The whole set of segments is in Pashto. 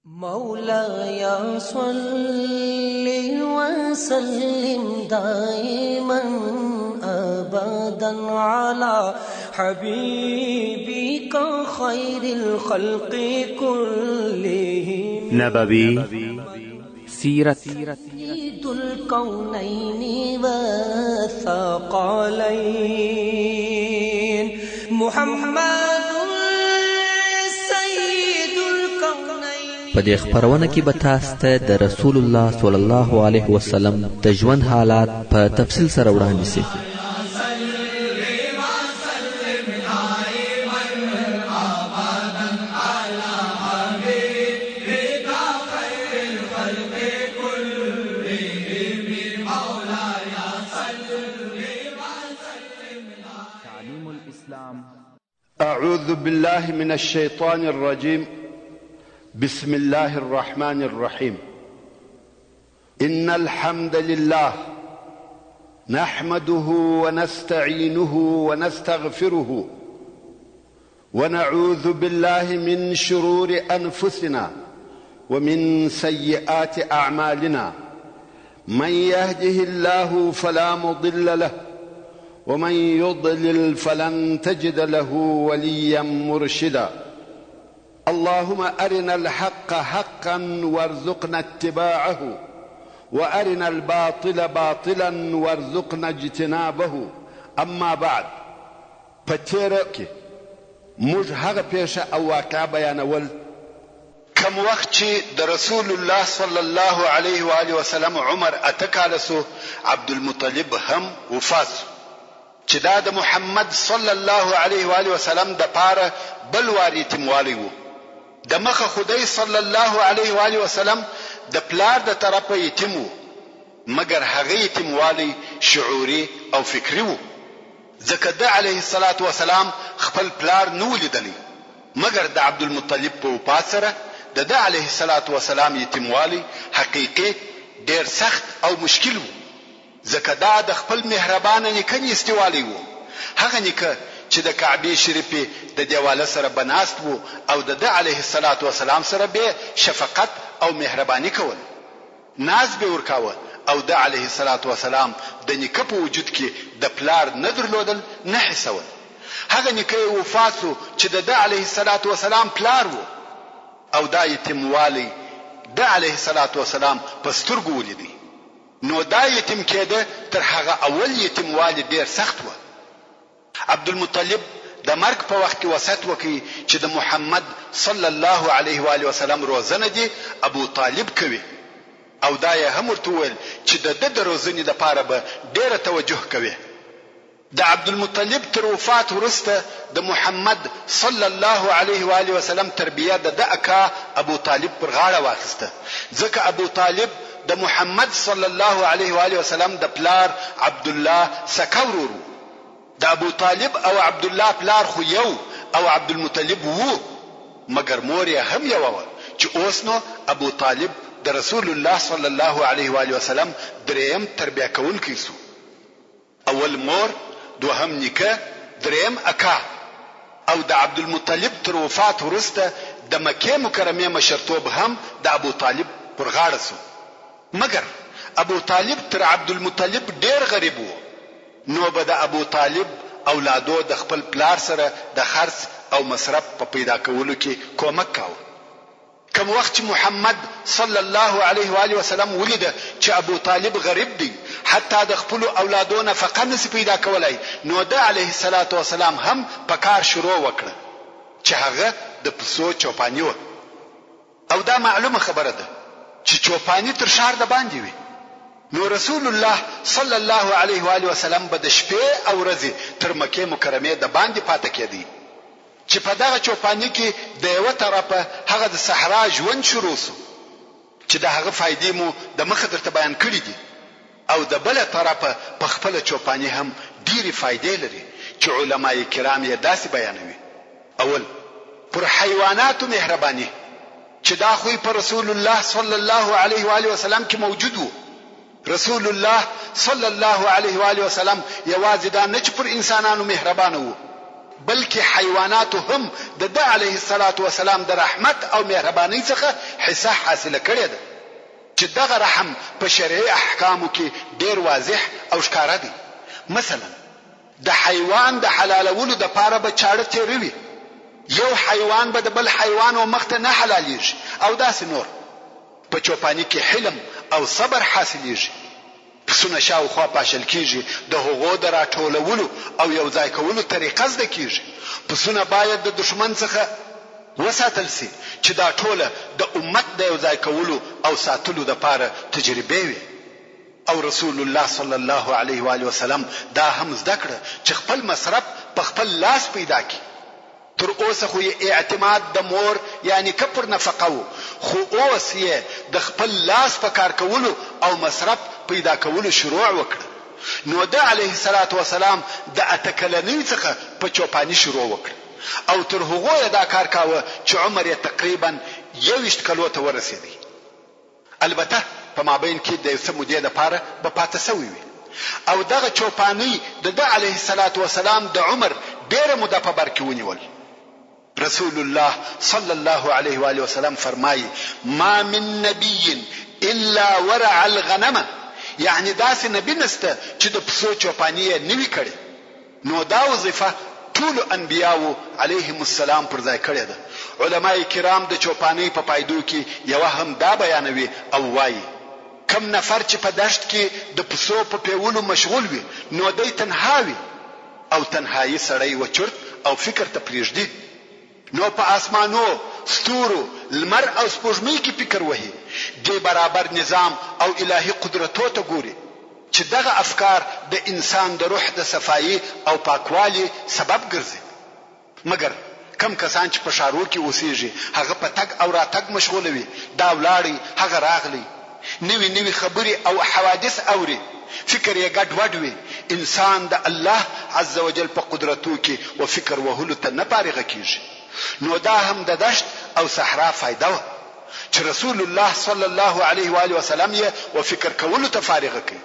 مولاي صل وسلم دائما ابدا على حبيبك خير الخلق كلهم. نبوي سیرت. سيد الكونين والثقلين محمد سيد الكونين. په دې خپرونه کې به تاسو ته د رسول الله صلی الله علیه وسلم د ژوند حالات په تفصیل سره وړاندې شي. أعوذ بالله من الشيطان الرجيم. بسم الله الرحمن الرحيم. إن الحمد لله نحمده ونستعينه ونستغفره ونعوذ بالله من شرور أنفسنا ومن سيئات أعمالنا. من يهده الله فلا مضل له ومن يضلل فلن تجد له وليا مرشدا. اللهم أرنا الحق حقا وارزقنا اتباعه، وأرنا الباطل باطلا وارزقنا اجتنابه. أما بعد، په تېره کې موږ هغه پېښه او واقعه بیانول کوم وخت چې د رسول الله صلی الله علیه و آله وسلم عمر 8 کاله سو، عبدالمطلب هم وفات سو، چې دا د محمد صلی الله علیه و آله وسلم د پاره بل وار یتیموالی وو. د مخه خو دی صلی الله علیه و آله وسلم د پلار د طرفه یتیم وو، مګر هغه یتیموالی شعوري او فکري وو، ځکه ده علیه الصلوة والسلام خپل پلار نه وو لیدلی، مګر د عبدالمطلب په وفات سره د ده علیه الصلوة والسلام یتیموالی حقیقي ډېر سخت او مشکل وو، ځکه دا د خپل مهربانه نیکه نیستیوالی وو، هغه نیکه چې د کعبې شریفې د دېواله سره به ناست وو او د ده علیه الصلوة والسلام سره بې شفقت او مهرباني کول، ناز بې ورکاوه او ده علیه الصلوة والسلام د نیکه په وجود کې د پلار نه درلودل نه حسول. هغه نیکه یې وفات شو چې د ده علیه الصلوة والسلام پلار وو او دا یتیموالی ده علیه الصلوة والسلام په سترګو ولیدی. نو دا یتیم کېده تر هغه اول یتیموالي ډېر سخت وه. عبدالمطلب د مرګ په وخت کې وصیت وکړ چې د محمد صلی الله علیه و آله وسلم روزنه دې ابو طالب کوي او دا یې هم ورته وویل چې د ده د روزنې لپاره به ډېره توجه کوې. د عبدالمطلب تر وفات وروسته د محمد صلی الله علیه و آله وسلم تربیه د ده اکا ابو طالب پر غاړه واخیسته، ځکه ابو طالب د محمد صلی الله علیه و آله وسلم د پلار عبدالله سکه ورور وو. د ابو طالب او عبدالله پلار خو یو او عبدالمطلب وو، مګر مور یې هم یوه وه، چې اوس نو ابو طالب د رسول الله صلی الله علیه و آله وسلم درېیم تربیه کوونکی شو. اول مور، دوهم نیکه، درېیم اکا او د عبدالمطلب تر وفات وروسته د مکې مکرمې مشرتوب هم د ابوطالب پر غاړه شو. مګر ابوطالب تر عبدالمطلب ډېر غریب و، نو به د ابوطالب اولادو د خپل پلار سره د خرڅ او مصرف په پیدا کولو کې کومک کاوه. کوم وخت چې محمد صلی الله علیه و آله وسلم ولیده چې ابوطالب غریب دی، حتی د خپلو اولادو نفقه نشي پیدا کولای، نو ده علیه الصلوة والسلام هم په کار شروع وکړه چې هغه د پسو چوپاني وه. او دا معلومه خبره ده چې چوپاني تر ښار د باندې وي، نو رسول الله صلی الله علیه و آله وسلم به د شپې او ورځې تر مکې مکرمې د باندې پاته کېدی. چې په دغه چوپاني کې د یوه طرفه هغه د صحرا ژوند شروع شو چې د هغه فایدې مو د مخه درته بیان کړي دي او د بله طرفه په خپله چوپاني هم ډېرې فایدې لري چې علماء کرام یې داسې بیانوي، اول، پر حیواناتو مهرباني چې دا خوی په رسول الله صلی الله علیه و آله وسلم کې موجود وو. رسول الله صلی الله علیه و آله وسلم یوازې دا نه چې پر انسانانو مهربانه وو، بلکې حیواناتو هم د ده علیه الصلوة والسلام د رحمت او مهربانۍ څخه حصه حاصله کړې ده چې دغه رحم په شرعي احکامو کې ډېر واضح او ښکاره دی مثلاً د حیوان د حلالولو دپاره به چاړه تېره وي، یو حیوان به د بل حیوان و مخ ته نه حلالېږي او داسې نور. په چوپاني کې حلم او صبر حاصلېږي. پسونه شاوخوا پاشل کېږي، د هغو د راټولولو او یو ځای کولو طریقه زده کېږي. پسونه باید د دښمن څخه وساتل شي چې دا ټوله د امت د یو ځای کولو او ساتلو دپاره تجربې وې. او رسول الله صلی الله علیه وآله وسلم دا هم زده کړه چې خپل مصرف په خپل لاس پیدا کړي، تر اوسه خو یې اعتماد د مور یا نیکه پر نفقه وو، خو اوس یې د خپل لاس په کار کولو او مصرف پیدا کولو شروع وکړه، نو ده علیه الصلوة والسلام د اته کلنۍ څخه په چوپاني شروع وکړه او تر هغو یې دا کار کاوه چې عمر یې تقریباً 21 کلو ته ورسېدی. البته په مابین کې د یو څه مودې لپاره به پاته شوی وي او دغه چوپانۍ د ده علیه الصلوة والسلام د عمر ډېره موده په بر کې ونیول. رسول الله صلی الله علیه وآله وسلم فرمایي، ما من نبی الا ورع الغنم، یعنې داسې نبي نشته چې د پسو چوپاني یې نه وي کړې. نو دا وظیفه ټولو انبیاوو علیهم السلام پر ځای کړې ده. علماء کرام د چوپانۍ په فایدو کې یوه هم دا بیانوي او وایي، کوم نفر چې په دښت کې د پسو په پېولو مشغول وي نو دی تنها وي او تنهایي سړی و چرت او فکر ته پرېږدي. نو په آسمانو، ستورو، لمر او سپوږمۍ کې فکر وهي، دې برابر نظام او الهي قدرتو ته ګوري، چې دغه افکار د انسان د روح د صفايي او پاکوالي سبب ګرځي. مګر کوم کسان چې په ښارو کې اوسېږي، هغه په تګ او راتګ مشغوله وي، دا ولاړی، هغه راغلی، نوې نوې خبرې او حوادث اوري، فکر یې ګډ وډ وي، انسان د الله عزوجل په قدرتو کې و فکر وهلو ته نه فارغه کیږي، نو دا هم د دشت او صحرا فایده وه چې رسول الله صلی الله علیه وآله وسلم یې و فکر کولو ته فارغه کړ.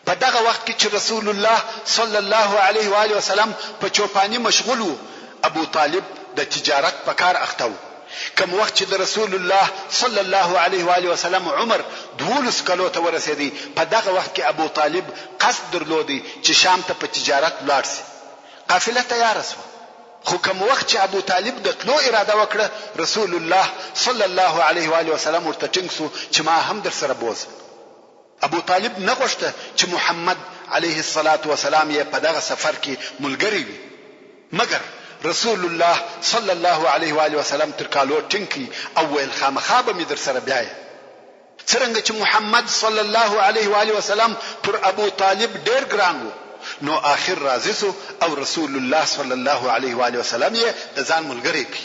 په دغه وخت کې چې رسول الله صلی الله علیه و آله وسلم په چوپاني مشغول وو، ابو طالب د تجارت په کار اخته وو. کوم وخت چې د رسول الله صلی الله علیه و آله وسلم عمر 12 کلو ته ورسېدی، په دغه وخت کې ابو طالب قصد درلودی چې شام ته په تجارت ولاړ شي. قافله تیاره شوه، خو کوم وخت چې ابو طالب د تلو اراده وکړه، رسول الله صلی الله علیه و آله وسلم ورته ټینګ شو چې ما هم درسره بوځه. ابو طالب نه غوښته چې محمد علیه الصلوة والسلام یې په دغه سفر کې ملګری وي، مګر رسول الله صلی الله علیه وآله وسلم تر کالو ټینګ کړ او ویل خامخا به مې درسره بیایې. څرنګه چې محمد صلی الله علیه وآله وسلم پر ابو طالب ډېر ګران وو، نو آخر راضي شو او رسول الله صلی الله علیه وآله وسلم یې د ځان ملګری کړ.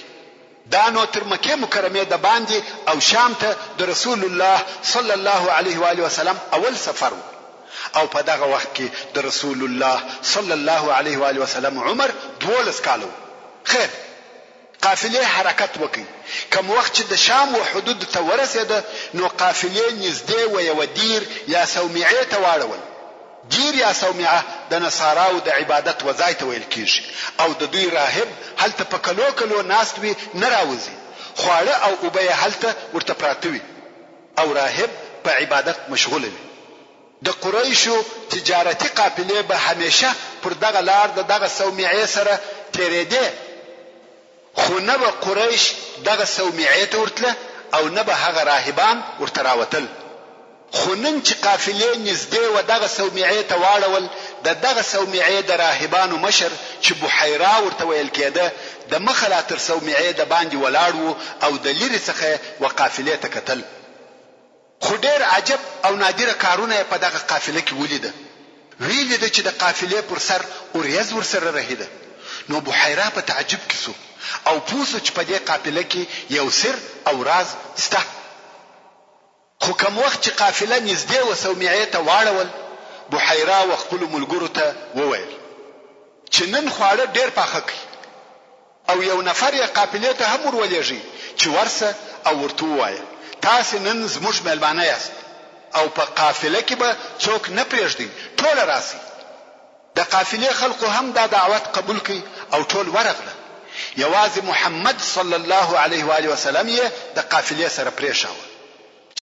دا نو تر مکې مکرمې دباندې او شام ته د رسول الله صلی الله علیه وآله وسلم اول سفر وو او په دغه وخت کې د رسول الله صلی الله علیه وآله وسلم عمر 12 کاله وو. خیر قافلې حرکت وکړ، کوم وخت چې د شام و حدودو ته ورسېده نو قافلې نږدې و یوه دیر یا صومعې ته واړول. دیر یا صومعه د نصاراوو د عبادت و ځای ته ویل کیږي او د دوی راهب هلته په کلو کلو ناست وي نه راوځي، خواړه او اوبه یې هلته ورته پراته وي او راهب په عبادت مشغوله وي. د قریشو تجارتي قافلې به همیشه پر دغه لار د دغه صومعې سره تیریدې، خو نه به قریش دغه صومعې ته ورتله او نه به هغه راهبان ورته راوتل. خو نن چې قافلې نږدې و دغه صومعې ته واړول، د دغه صومعې د راهبانو مشر چې بحیرا ورته ویل کېده، د مخه لا تر صومعې د باندې ولاړ و او د لیرې څخه یې و قافلې ته کتل. خو ډېر عجب او نادره کارونه یې په دغه قافله کې ولیده. ویې لیده چې د قافلې پر سر اوریځ ورسره رهیده، نو بحیرا په تعجب کې شو او پوه شو چې په دې قافله کې یو سر او راز شته. خو کوم وخت چې قافله نږدې و صومعې ته واړول، بحیرا و خپلو ملګرو ته وویل چې نن خواړه ډېر پاخه کړئ او یو نفر یې قافلې ته هم ورولېږئ چې ورسه او ورته ووایه، تاسې نن زموږ مېلمانه یاست او په قافله کې به څوک نه پرېږدئ، ټوله راسئ. د قافلې خلقو هم دا دعوت قبول کړ او ټول ورغله یوازې محمد صلی الله علیه و آله وسلم یې د قافلې سره پرېښاوه.